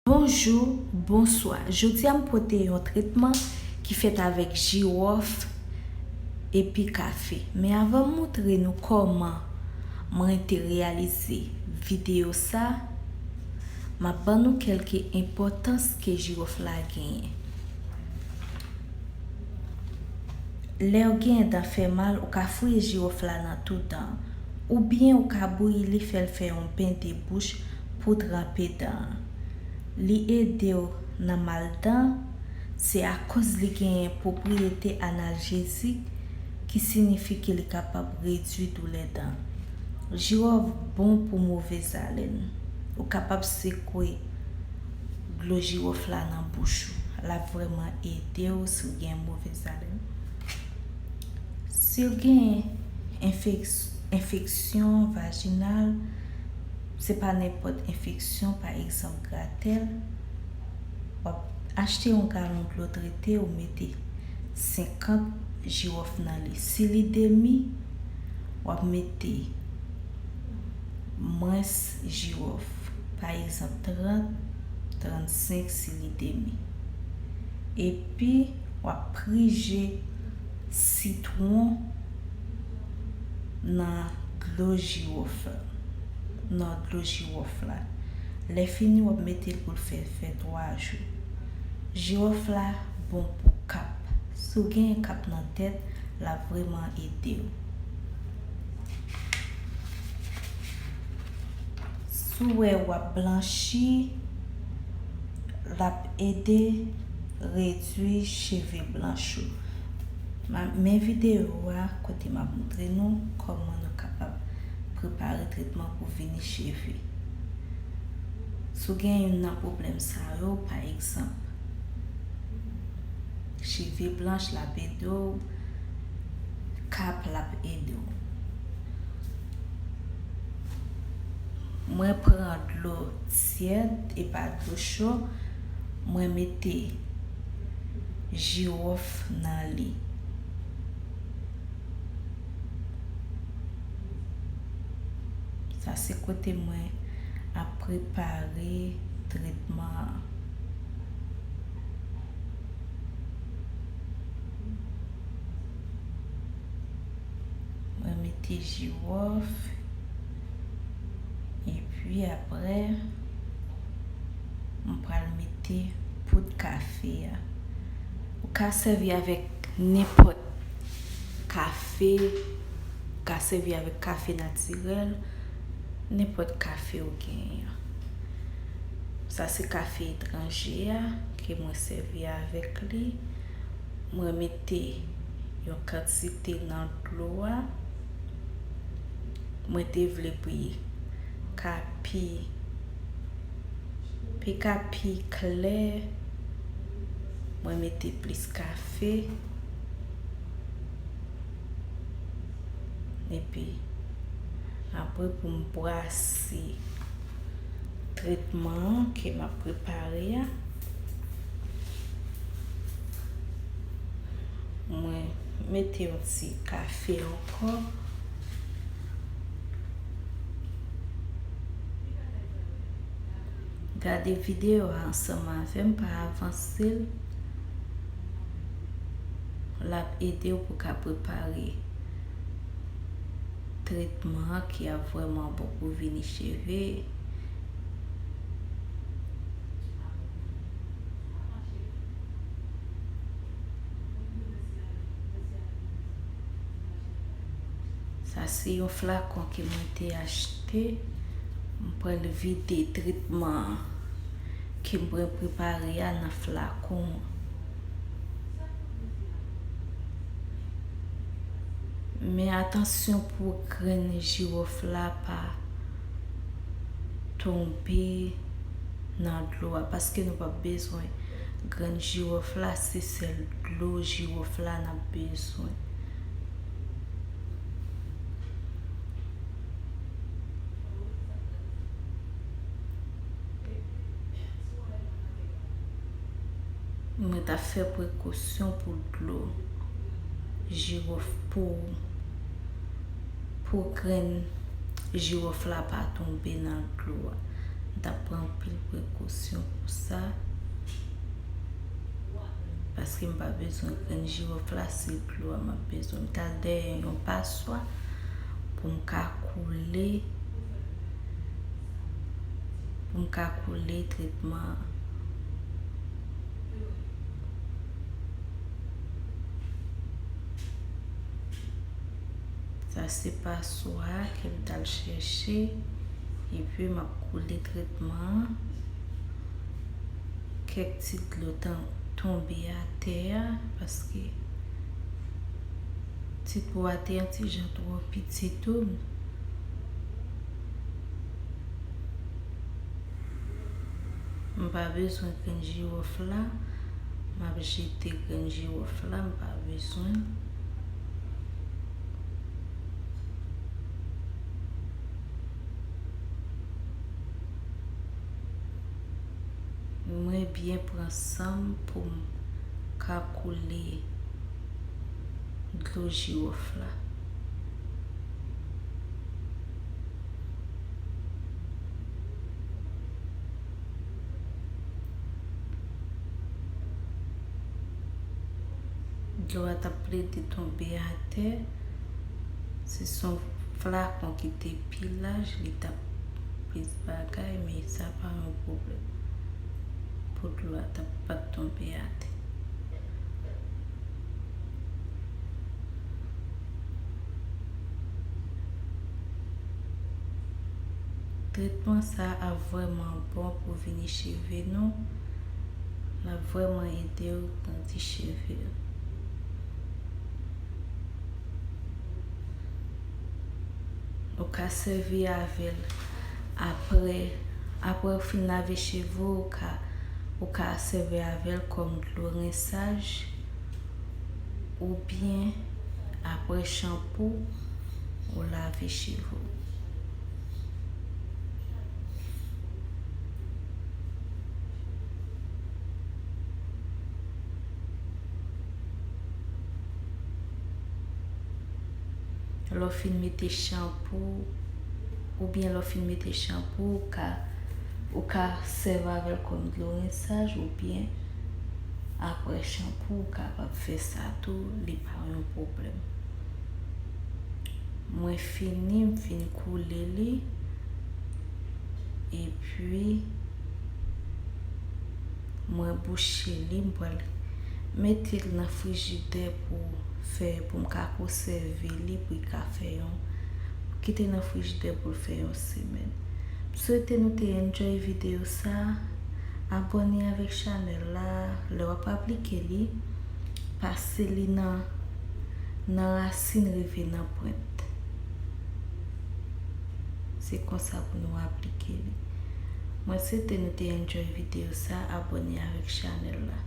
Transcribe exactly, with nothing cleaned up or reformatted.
Bonjou, bonswa. Jodi a m pote yon tretman ki fèt avèk jiwòf epi kafe. Men avan m montre nou kòman mwen te reyalize videyo sa, m ap ban nou kèlke enpòtans ke jiwòf la genyen. Lè w gen dan fè mal, ou ka fouye jiwòf la nan tou dan an, oubyen ou ka bouyi li, fè l fè yon ben de bouch pou tranpe dan an. Li ede w nan mal dan, se akoz li genyen pwopriyete analjezik ki siyifi ke li kapab redui doulè dan. Jiwòf bon pou move zalen. Ou kapab sekwe dlo jiwòf la nan bouch ou. L ap vrèman ede w si w gen move zalen. Si w gen enfeks- enfeksyon vajinal, se pa nenpòt enfeksyon, pa egzanp gratèl, w ap achte yon galon dlo trete, ou mete senkant jiwòf nan li. Si li demi, w ap mete mwens jiwòf, pa egzanp trant, trannsenk si li demi. Epi, w ap prije sitwon nan dlo jiwòf la, nan dlo jiwòf la. Lè fini, w ap mete l pou l fè, fè twa jou. Jiwòf la bon pou kap. Si w genyen kap nan tèt, l ap vrèman ede w. Si w wè w ap blanchi, l ap ede redui cheve blanch ou. M a- men videyo a kote m ap montre nou kòman nou kapab prepare tretman pou vini cheve. Si w gen youn nan pwoblèm sa yo, pa egzanp, cheve blanch, l ap ede w, kap, l ap ede w. Mwen pran dlo tyèd, e pa dlo cho, mwen mete jiwòf nan li. Sa se kote mwen ap prepare tretman an. Mwen mete jiwòf, epi apre, m pral mete poud kafe a. Ou ka sèvi avèk nenpòt kafe, ou ka sèvi avèk kafe natirèl, nenpòt kafe ou genyen. Sa se kafe etranje a ke mwen sèvi avèk li. Mwen mete yon kantite nan dlo a. Mwen te vle pou li ka pi, pi ka pi klè. Mwen mete plis kafe. Epi, apre pou m brase tretman an ke m ap prepare a, mwen mete yon ti kafe ankò. Gade videyo a ansanm avè m, pa avanse l. L ap ede w pou w ka prepare tretman an ki ap vrèman bon pou vini cheve. Sa se yon flakon ke mwen te achte. M pral vide tretman an ke m pral prepare a nan flakon an. Men atansyon pou grenn jiwòf la pa tonbe nan dlo a, paske nou p ap bezwen grenn jiwòf la, se sèl dlo jiwòf la n ap bezwen. Mwen t ap fè prekosyon pou dlo jiwòf, pou, pou grenn jiwòf la pa tonbe nan dlo a. T ap pran anpil prekosyon pou sa, paske m pa bezwen grenn jiwòf la, se dlo a m ap bezwen. M t al dèyè yon paswa pou m ka koule, pou m ka koule tretman an. Sa se paswa ke m t al chèche, epi m ap koule tretman an. Kèk ti dlo tan-, tonbe atè a, paske ti po a te yon ti jan twò piti tou. M pa bezwen grenn jiwòf la. M ap jete grenn jiwòf la, m pa bezwen. Mwen byen pran san m pou m ka koule dlo jiwòf la. Dlo a t ap plede tonbe atè. Se son flakon ki te pi laj, li t ap plis bagay, men sa pa yon pwoblèm. Pou dlo a t ap, pa t tonbe atè. Tretman sa a vrèman bon pou vini cheve nou. L ap vrèman ede w grandi cheve w. Ou ka sèvi avè l apre, apre w fin lave cheve w, ou ka, ou ka sèvi avè l kòm dlo rensaj, oubyen apre chanpou, ou lave cheve w. Lè w fin mete chanpou, oubyen lè w fin mete chanpou, ou ka, ou ka sèvi avè l kòm dlo rensaj, oubyen apre chanpou, ou kapab fè sa tou, li pa yon pwoblèm. Mwen fini, m fin koule li, epi mwen bouche li, m pral mete l nan frijidè pou fè, pou m ka konsève li, pou l ka fè yon, kite nan frijidè pou l fè yon semèn. M swete nou te enjoy videyo sa. Abòne avèk chanèl la. Lè w ap aplike li, pase li nan, nan rasin rive nan pwent. Se konsa pou nou aplike li. Mwen swete nou te enjoy videyo sa. Abòne avèk chanèl la.